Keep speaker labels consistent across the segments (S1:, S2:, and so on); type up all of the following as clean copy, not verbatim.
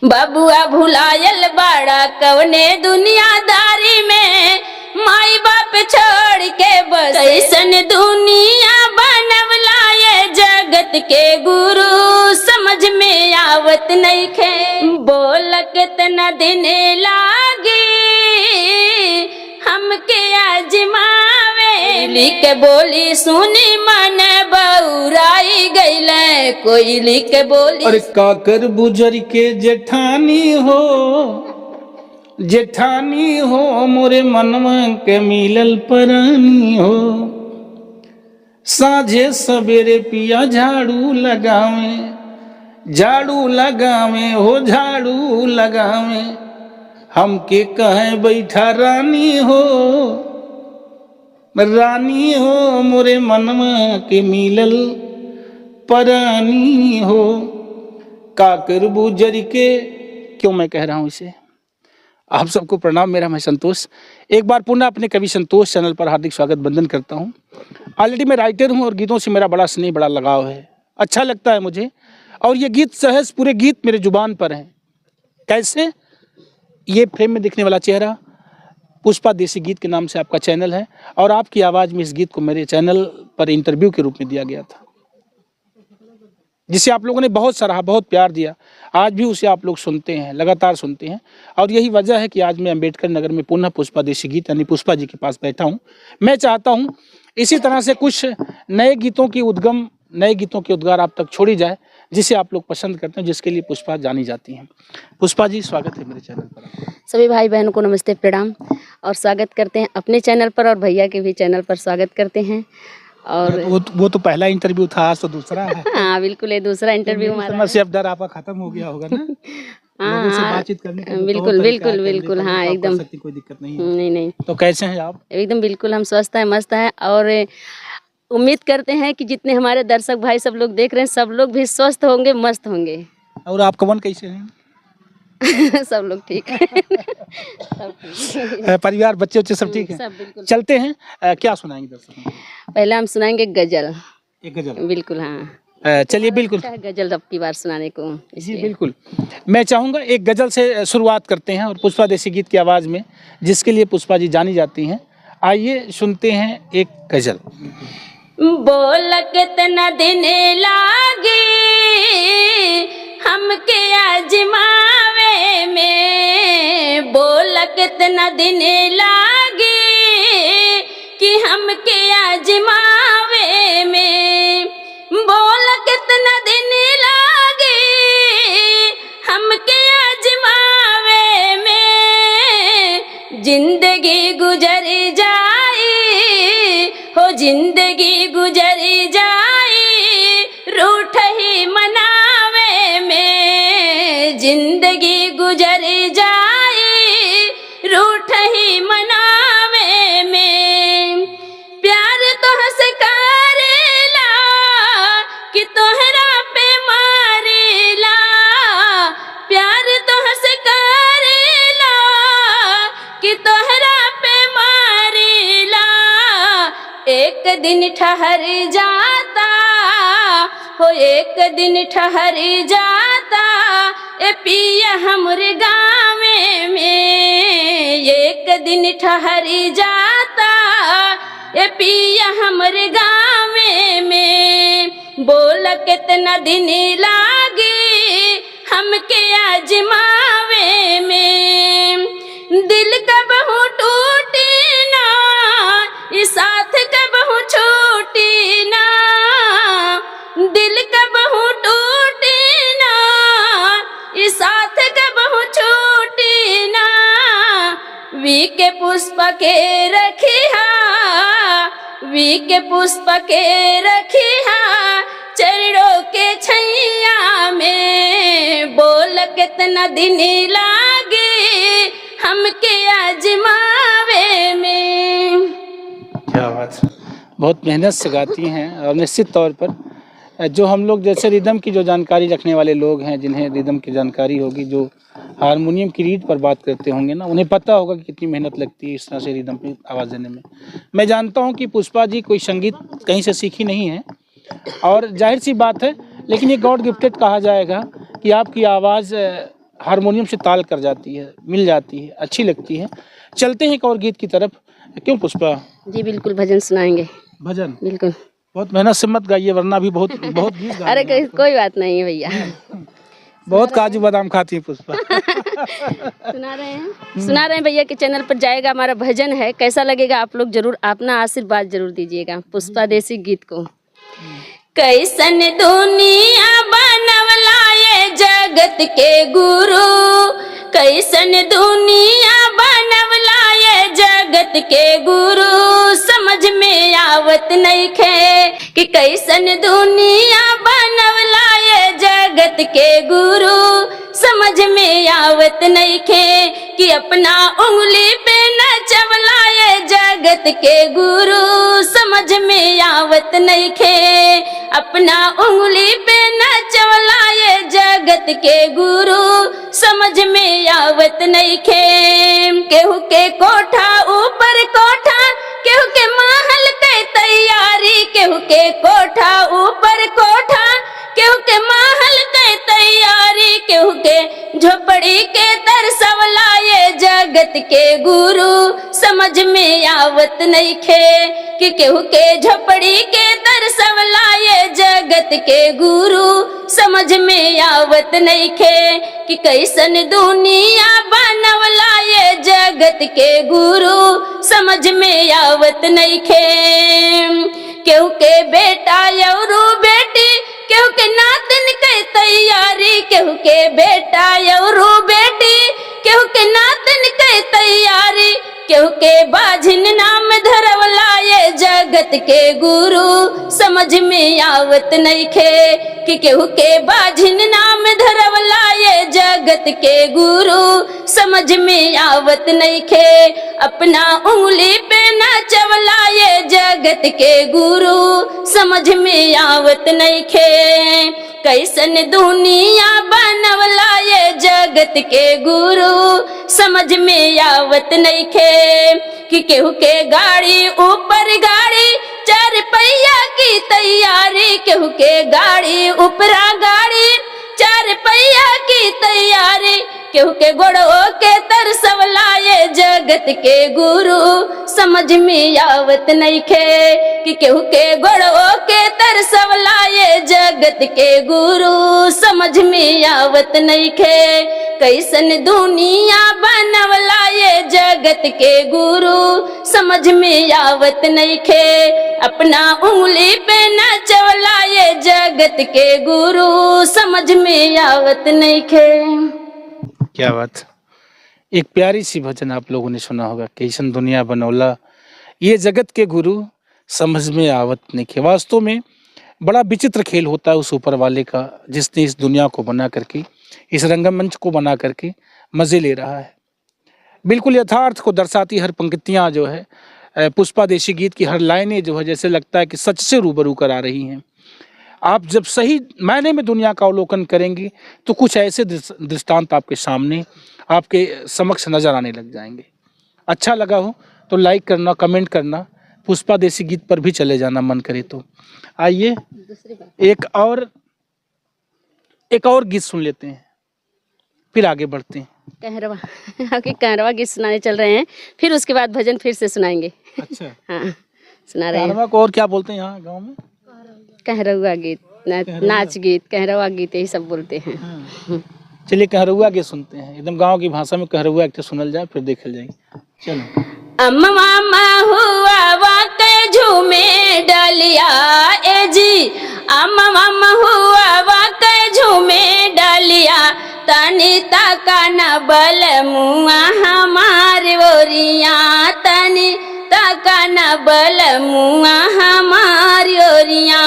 S1: बबुआ भुलायल बाड़ा कवने दुनियादारी में, माई बाप छोड़ के बस ऐसन दुनिया बनवला ये जगत के गुरु, समझ में आवत नइखे। बोल कितना दिन लागी हमके आजमावे, के बोली सुनी मन बउराई गईले, कोयली के बोली।
S2: अरे काकर बुजर के जेठानी हो, जेठानी हो, मोरे मनवा के मिलल परानी हो। साझे सवेरे पिया झाड़ू लगावे, झाड़ू लगावे हो, झाड़ू लगावे, हमके कहे बैठा रानी हो, रानी हो, मोरे मनवा के मिलल परानी हो। काकर बुजर के, क्यों मैं कह रहा हूँ इसे। आप सबको प्रणाम, मेरा मैं संतोष एक बार पुनः अपने कवि संतोष चैनल पर हार्दिक स्वागत बंदन करता हूँ। ऑलरेडी मैं राइटर हूँ और गीतों से मेरा बड़ा स्नेह, बड़ा लगाव है, अच्छा लगता है मुझे। और ये गीत सहज पूरे गीत मेरे जुबान पर हैं। कैसे? ये फ्रेम में दिखने वाला चेहरा पुष्पा देसी गीत के नाम से आपका चैनल है और आपकी आवाज़ में इस गीत को मेरे चैनल पर इंटरव्यू के रूप में दिया गया था, जिसे आप लोगों ने बहुत सराहा, बहुत प्यार दिया। आज भी उसे आप लोग सुनते हैं, लगातार सुनते हैं। और यही वजह है कि आज मैं अम्बेडकर नगर में पुनः पुष्पा देसी गीत यानी पुष्पा जी के पास बैठा हूँ। मैं चाहता हूँ इसी तरह से कुछ नए गीतों की उद्गम, नए गीतों की उद्गार आप तक छोड़ी जाए, जिसे आप लोग पसंद करते हैं, जिसके लिए पुष्पा जानी जाती हैं। पुष्पा जी, स्वागत है मेरे चैनल पर।
S1: सभी भाई बहनों को नमस्ते, प्रणाम और स्वागत करते हैं अपने चैनल पर और भैया के भी चैनल पर स्वागत करते हैं। और
S2: वो तो पहला इंटरव्यू था, आज तो दूसरा है।
S1: हाँ बिल्कुल, ये दूसरा इंटरव्यू हमारा।
S2: समझ से अब डर आपका खत्म हो गया होगा ना? लोगों से बातचीत करने का तो
S1: बिल्कुल
S2: तरीका
S1: बिल्कुल
S2: है,
S1: बिल्कुल,
S2: करने
S1: हाँ
S2: का तो आप कर
S1: एकदम
S2: सकती, कोई दिक्कत नहीं है।
S1: नहीं नहीं,
S2: तो कैसे हैं आप?
S1: एकदम बिल्कुल हम स्वस्थ हैं, मस्त हैं और उम्मीद करते हैं कि जितने हमारे दर्शक भाई सब लोग देख रहे हैं, सब लोग भी स्वस्थ होंगे, मस्त होंगे।
S2: और आप कौन कैसे हैं?
S1: सब लोग ठीक है, सब ठीक है।
S2: परिवार, बच्चे उच्चे सब ठीक है?
S1: सब बिल्कुल।
S2: चलते हैं, क्या सुनाएंगे दर्शकों को?
S1: पहले हम सुनाएंगे गजल।
S2: एक गजल।
S1: बिल्कुल हाँ।
S2: चलिए बिल्कुल।
S1: अच्छा है गजल अब की बार सुनाने को।
S2: जी
S1: इसलिए।
S2: बिल्कुल, मैं चाहूँगा एक गजल से शुरुआत करते हैं और पुष्पा देसी गीत की आवाज़ में, जिसके लिए पुष्पा जी जानी जाती हैं। आइए सुनते हैं एक गजल।
S1: बोल कितना दिन लागी हमके आजमावे में, बोल कितना दिन लागी कि हमके आजमावे में, बोल कितना दिन लागी हमके आजमावे में, जिंदगी गुजर जाई हो, जिंदगी गुजर जाई रूठ ही मनावे में, जिंदगी गुजर जाई रूठ ही मनावे में, प्यार तो हंस करेला कि तोहरा पे मारेला, प्यार तो हंस करेला कि तोहरा पे मारेला, एक दिन ठहर जाता हो, एक दिन ठहर जाता ए पिया हमरे गावे में, एक दिन ठहर जाता ए पिया हमरे गावे में, बोल कितना दिन लागी हमके आजमावे में, दिल कबहू टूटी ना, ई साथ कबहू छूटी ना, दिल कबहू टूटी ना, ई साथ कबहू छूटी ना, वी के पुष्प के रखिहा, वी के पुष्प के रखिहा चरणों के छैया में, बोल कितना दिन लागे हमके आजमावे में।
S2: क्या बात, बहुत मेहनत से गाती हैं और निश्चित तौर पर जो हम लोग जैसे रिदम की जो जानकारी रखने वाले लोग हैं, जिन्हें रिदम की जानकारी होगी, जो हारमोनियम की रीड पर बात करते होंगे ना, उन्हें पता होगा कि कितनी मेहनत लगती है इस तरह से रिदम पे आवाज़ देने में। मैं जानता हूँ कि पुष्पा जी कोई संगीत कहीं से सीखी नहीं है और जाहिर सी बात है, लेकिन ये गॉड गिफ्टेड कहा जाएगा कि आपकी आवाज़ हारमोनियम से ताल कर जाती है, मिल जाती है, अच्छी लगती है। चलते हैं एक और गीत की तरफ। क्यों पुष्पा?
S1: जी बिल्कुल, भजन सुनाएंगे।
S2: भजन
S1: बिल्कुल।
S2: बहुत मेहनत से मत गाइए, वरना भी बहुत बहुत गीत गाने
S1: अरे
S2: हैं।
S1: कोई बात नहीं है भैया।
S2: बहुत काजू बादाम खाती है पुष्पा।
S1: सुना रहे हैं, सुना रहे हैं भैया के चैनल पर जाएगा हमारा भजन है, कैसा लगेगा आप लोग जरूर अपना आशीर्वाद जरूर दीजिएगा पुष्पा देसी गीत को। कैसन दुनिया बनवला ये जगत के गुरु, कैसन दुनिया बनवला ये जगत के गुरु, समझ में आवत नइखे कि कैसन दुनिया बनवला ये जगत के गुरु, समझ में आवत नइखे कि अपना उंगली पे नचवला ये जगत के गुरु, समझ में आवत नइखे, अपना उंगली पे नचवला ये जगत के गुरु, समझ में आवत नइखे। केहू के कोठा ऊपर कोठा, केहू के महल के तैयारी, केहू के कोठा ऊपर कोठा, केहू के महल के तैयारी, केहू के झोपड़ी के तरसवला ये जगत के गुरु, समझ में आवत नइखे कि केहू के झोपड़ी के तरसवला ये जगत के गुरु, समझ में आवत नइखे कि कैसन दुनिया बनवला ये जगत के गुरु, समझ में आवत नइखे। केहू के बेटा औरू बेटी, केहू के नातिन के तैयारी, केहू के बेटा औरू बेटी, केहू के नातिन के तैयारी, केहू के बाझिन नाम धरवला ये जगत के गुरु, समझ में आवत नइखे कि केहू के बाझिन नाम धरवला ये जगत के गुरु, समझ में आवत नइखे, अपना उंगली पे नचवला ये जगत के गुरु, समझ में आवत नइखे। कैसन दुनिया बनवला ये जगत के गुरु, समझ में आवत नइखे कि केहू के गाड़ी ऊपर गाड़ी, चार पहिया की तैयारी, केहू के गाड़ी ऊपरा गाड़ी, चार पहिया की तैयारी, केहू के गोड़ो के तरसवला ये जगत के गुरु, समझ में आवत नइखे कि केहू के गोड़ो के तरसवला ये जगत के गुरु, समझ में आवत नइखे। कैसन दुनिया बनवला ये जगत के गुरु, समझ में आवत नइखे, अपना उंगली पे नचवला ये जगत के गुरु, समझ में आवत नइखे।
S2: क्या बात! एक प्यारी सी भजन आप लोगों ने सुना होगा, कैसन दुनिया बनौला ये जगत के गुरु, समझ में आवत नहीं। वास्तव में बड़ा विचित्र खेल होता है उस ऊपर वाले का, जिसने इस दुनिया को बना करके, इस रंगमंच को बना करके मज़े ले रहा है। बिल्कुल यथार्थ को दर्शाती हर पंक्तियाँ जो है, पुष्पा देशी गीत की हर लाइनें जो है, जैसे लगता है कि सच से रूबरू करा रही हैं। आप जब सही मायने में दुनिया का अवलोकन करेंगे तो कुछ ऐसे दृष्टांत आपके सामने, आपके समक्ष नज़र आने लग जाएंगे। अच्छा लगा हो तो लाइक करना, कमेंट करना, पुष्पा देसी गीत पर भी चले जाना मन करे तो। आइए एक और गीत सुन लेते हैं, फिर आगे बढ़ते हैं।
S1: कहरवा, आपके कहरवा गीत सुनाने चल रहे हैं, फिर उसके बाद भजन फिर से सुनाएंगे।
S2: अच्छा।
S1: हाँ, सुना रहे हैं।
S2: कहरवा को और क्या बोलते हैं यहाँ गांव में?
S1: कहरवा गीत, नाच गीत, कहरवा गीत, यही सब बोलते हैं।
S2: चलिए कहरुआ गीत सुनते हैं, एकदम गांव की भाषा में कहरुआ एक सुनल जाए, फिर देखल जाए। चलो।
S1: अम्मा महुआ के झूमे डलिया ए जी, अम्मा महुआ के झूमे डलिया, तनी तका न बल मुआ हमार ओरिया, तनी तका न बल मुआ हमार ओरिया।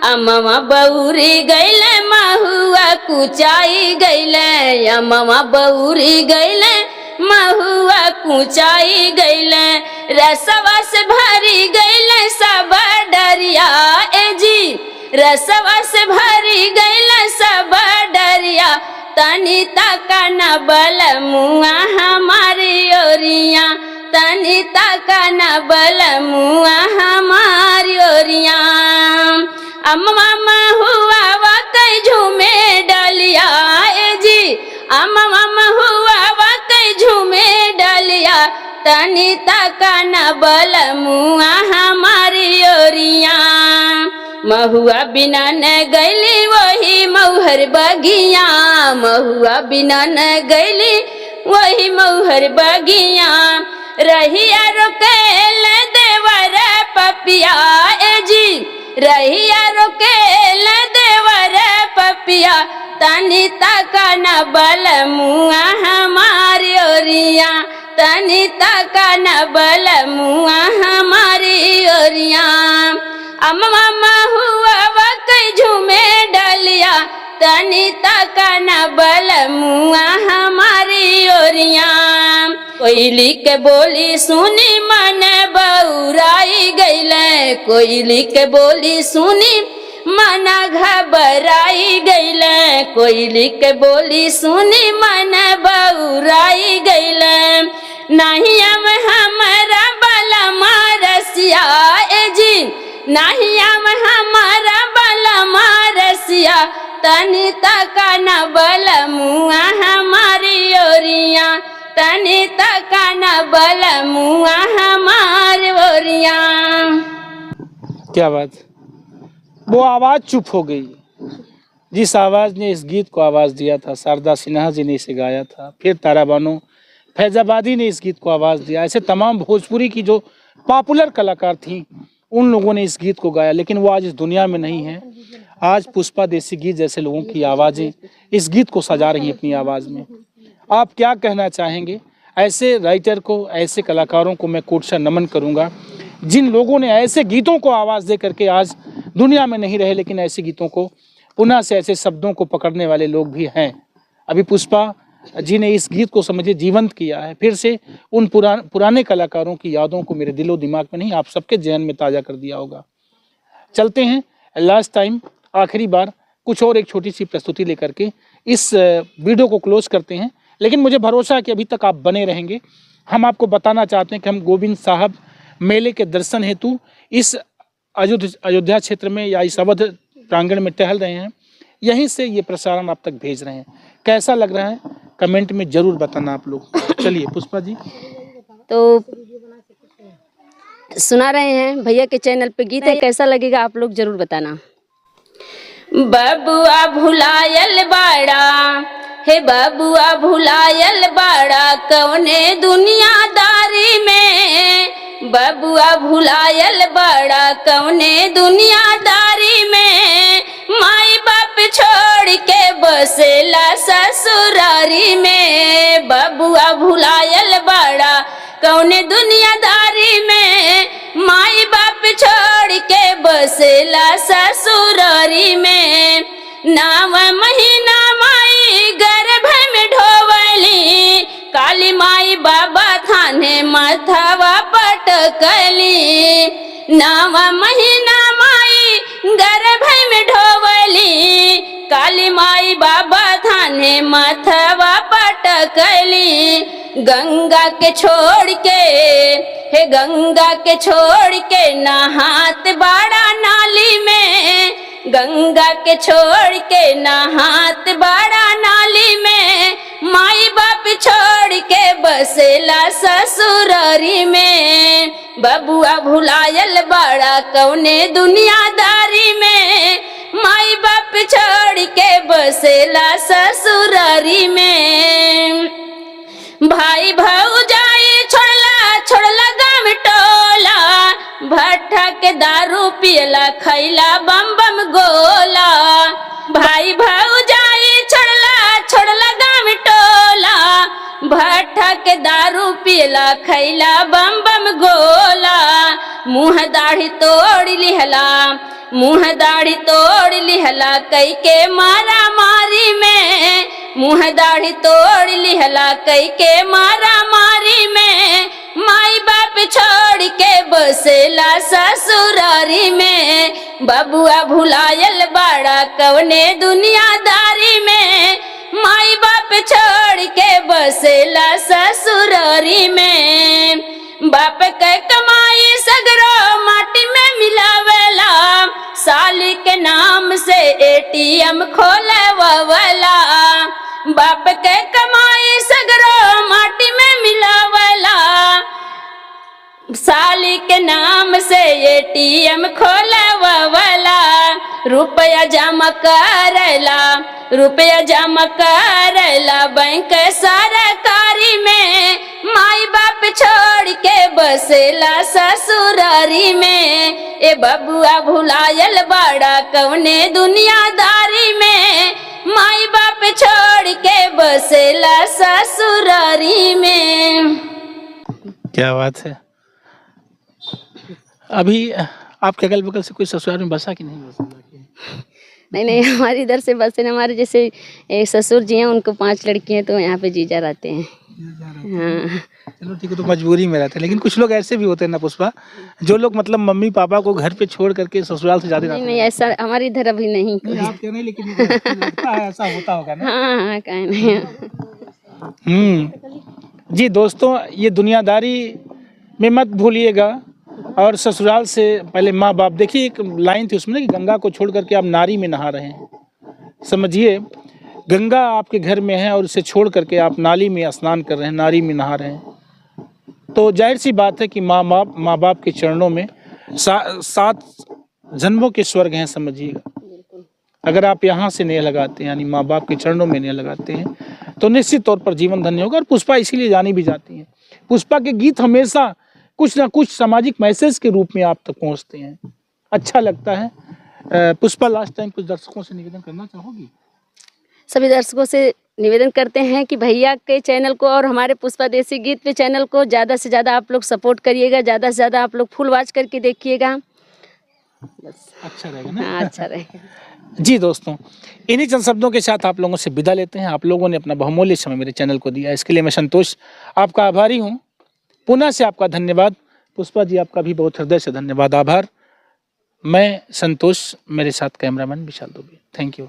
S1: अम्मा बौरी गैले महुआ कुचाई गैले, अम्मा बौरी गैले महुआ कुचाई गैले, रसवा से भरी गैले सब डरिया ए जी, रसवा से भरी गैले सब डरिया, तनी तका न बल मुआ हमारी ओरिया, तनी तका न बल मुआ हमारी ओरिया। अम्मा महुआ वा झूमे डलिया ए जी, अमवा महुआ कै झूमे डलिया, तनी तका न बल मुआ हमारी ओरिया। महुआ बिना न गैली वही मौहर बगिया, महुआ बिना न गैली वही मौहर बगिया। रहिया रोकेल देवर पपिया ए जी, रहिया रोकेल देवर पपिया, तनी तका न बल मुआ हमारी ओरिया, तनी तका न बल मुआ हमारी ओरिया। अम्मा महुआ कै झूमे डलिया, तनी तका न बल मुआ हमारी ओरिया। कोयली के बोली सुनी मन बौराई गैले, कोयली के बोली सुनी मन घबराई गैले, कोयली के बोली सुनी मन बौराई गैले। नहीं हम हमारा बला मारसिया ए जी, नहीं हम हमारा बला मारसिया, तनी तका न बल मुआ हमारी ओरिया, तनी तका न बल मुआ हमारी ओरिया।
S2: क्या बात, वो आवाज़ चुप हो गई जिस आवाज़ ने इस गीत को आवाज़ दिया था। शारदा सिन्हा जी ने इसे गाया था, फिर तारा बानो फैजाबादी ने इस गीत को आवाज़ दिया। ऐसे तमाम भोजपुरी की जो पॉपुलर कलाकार थी उन लोगों ने इस गीत को गाया, लेकिन वो आज इस दुनिया में नहीं है। आज पुष्पा देसी गीत जैसे लोगों की आवाज़ें इस गीत को सजा रही हैं अपनी आवाज़ में। आप क्या कहना चाहेंगे ऐसे राइटर को, ऐसे कलाकारों को मैं कोटशा नमन करूंगा जिन लोगों ने ऐसे गीतों को आवाज़ दे करके आज दुनिया में नहीं रहे, लेकिन ऐसे गीतों को पुनः से ऐसे शब्दों को पकड़ने वाले लोग भी हैं। अभी पुष्पा जी ने इस गीत को समझिए जीवंत किया है, फिर से उन पुराने कलाकारों की यादों को मेरे दिलो दिमाग में नहीं, आप सबके जहन में ताज़ा कर दिया होगा। चलते हैं लास्ट टाइम, आखिरी बार कुछ और एक छोटी सी प्रस्तुति लेकर के इस वीडियो को क्लोज करते हैं। लेकिन मुझे भरोसा है कि अभी तक आप बने रहेंगे। हम आपको बताना चाहते हैं कि हम गोविंद साहब मेले के दर्शन हेतु इस अयोध्या क्षेत्र में या इस अवध प्रांगण में टहल रहे हैं। यहीं से ये प्रसारण आप तक भेज रहे हैं। कैसा लग रहा है कमेंट में ज़रूर बताना आप लोग। चलिए पुष्पा जी।
S1: तो सुना रहे हैं भैया के चैनल पे गीत है, कैसा लगेगा आप लोग जरूर बताना। बबुआ भुलायल बाड़ा, हे बबुआ भुलायल बाड़ा, कवने दुनियादारी में। बबुआ भुलायल बाड़ा, कवने दुनियादारी में। माई बाप छोड़ के बसेला ससुरारी में। बबुआ भुलायल बाड़ा, कौने दुनियादारी में। माई बाप छोड़ के बसेला ससुरारी में। नाव महीना माई गर्भ में ढोवली, काली माई बाबा थाने माथावा पटकली। नाव महीना माई गर्भ में ढोवली, काली माई बाबा थाने माथावा पटकली। गंगा के छोड़ के, हे गंगा के छोड़ के नहात बाड़ा नाली में। गंगा के छोड़ के नहात बाड़ा नाली में। माई बाप छोड़ के बसेला ससुरारी में। बबुआ भुलायल बाड़ा, कौने दुनियादारी में। माई बाप छोड़ के बसेला ससुरारी में। भाई भौजाई छोड़ला छोड़ला गाम टोला, भट्ठा के दारू पियला खैला बम बम गोला। भाई भौजाई छोड़ला छोड़ला गाम टोला, भट्ठा के दारू पियला खैला बम बम गोला। मुँह दाढ़ी तोड़ लिहला, मुँह दाढ़ी तोड़ लिहला कई के मारा मारी में। मुँह दाढ़ी तोड़ लिहला कई के मारा मारी में। माई बाप छोड़ के बसेला ससुरारी में। बबुआ भुलायल बाड़ा, कवने दुनियादारी में। माई बाप छोड़ के बसेला ससुरारी में। बाप के कमाई सगरो माटी में मिलावेला, साली के नाम से एटीएम खोलवावला। बाप के कमाई सगरो माटी में मिलावला। साली के नाम से एटीएम खोलवाला, रुपया जमा करेला, रुपया जमा करेला बैंक सरकारी में। माई बाप छोड़ के बसेला ससुरारी में। ए बबुआ भुलायल बड़ा कवने दुनियादारी में, माई बाप छोड़ के बसेला ससुरारी में।
S2: क्या बात है। अभी आपके अगल बगल से कोई ससुराल में बसा कि नहीं बसा?
S1: नहीं नहीं, हमारे इधर से बस है, हमारे जैसे एक ससुर जी हैं, उनको 5 लड़की हैं, तो यहाँ पे जीजा रहते हैं। हाँ।
S2: चलो ठीक है, तो मजबूरी में रहते हैं। लेकिन कुछ लोग ऐसे भी होते हैं ना पुष्पा, जो लोग मतलब मम्मी पापा को घर पे छोड़ करके ससुराल से ज्यादा
S1: नहीं नहीं, ऐसा हमारे इधर अभी नहीं कोई।
S2: आप क्या नहीं, लेकिन लगता है ऐसा होता होगा ना।
S1: हाँ हाँ, कहीं नहीं।
S2: जी दोस्तों, ये दुनियादारी में मत भूलिएगा। और ससुराल से पहले माँ बाप, देखिए एक लाइन थी उसमें कि गंगा को छोड़ करके आप नारी में नहा रहे हैं। समझिए, गंगा आपके घर में है और उसे छोड़ करके आप नाली में स्नान कर रहे हैं, नारी में नहा रहे हैं। तो जाहिर सी बात है कि माँ बाप के चरणों में 7 जन्मों के स्वर्ग हैं, समझिएगा। अगर आप यहाँ से नेह लगाते हैं, यानी माँ बाप के चरणों में नेह लगाते हैं, तो निश्चित तौर पर जीवन धन्य होगा। और पुष्पा इसीलिए जानी भी जाती हैं। पुष्पा के गीत हमेशा कुछ ना कुछ सामाजिक मैसेज के रूप में आप तक पहुँचते हैं, अच्छा लगता है। पुष्पा, लास्ट टाइम कुछ दर्शकों से निवेदन करना चाहोगी?
S1: सभी दर्शकों से निवेदन करते हैं कि भैया के चैनल को और हमारे पुष्पा देसी गीत पे चैनल को ज़्यादा से ज़्यादा आप लोग सपोर्ट करिएगा, ज़्यादा से ज़्यादा आप लोग फुल वॉच करके देखिएगा। बस
S2: अच्छा रहेगा ना?
S1: हाँ, अच्छा रहेगा।
S2: जी दोस्तों, इन्हीं चंद शब्दों के साथ आप लोगों से विदा लेते हैं। आप लोगों ने अपना बहुमूल्य समय मेरे चैनल को दिया, इसके लिए मैं संतोष आपका आभारी हूँ। पुनः से आपका धन्यवाद। पुष्पा जी, आपका भी बहुत हृदय से धन्यवाद, आभार। मैं संतोष, मेरे साथ cameraman Vishal Dubey. Thank you.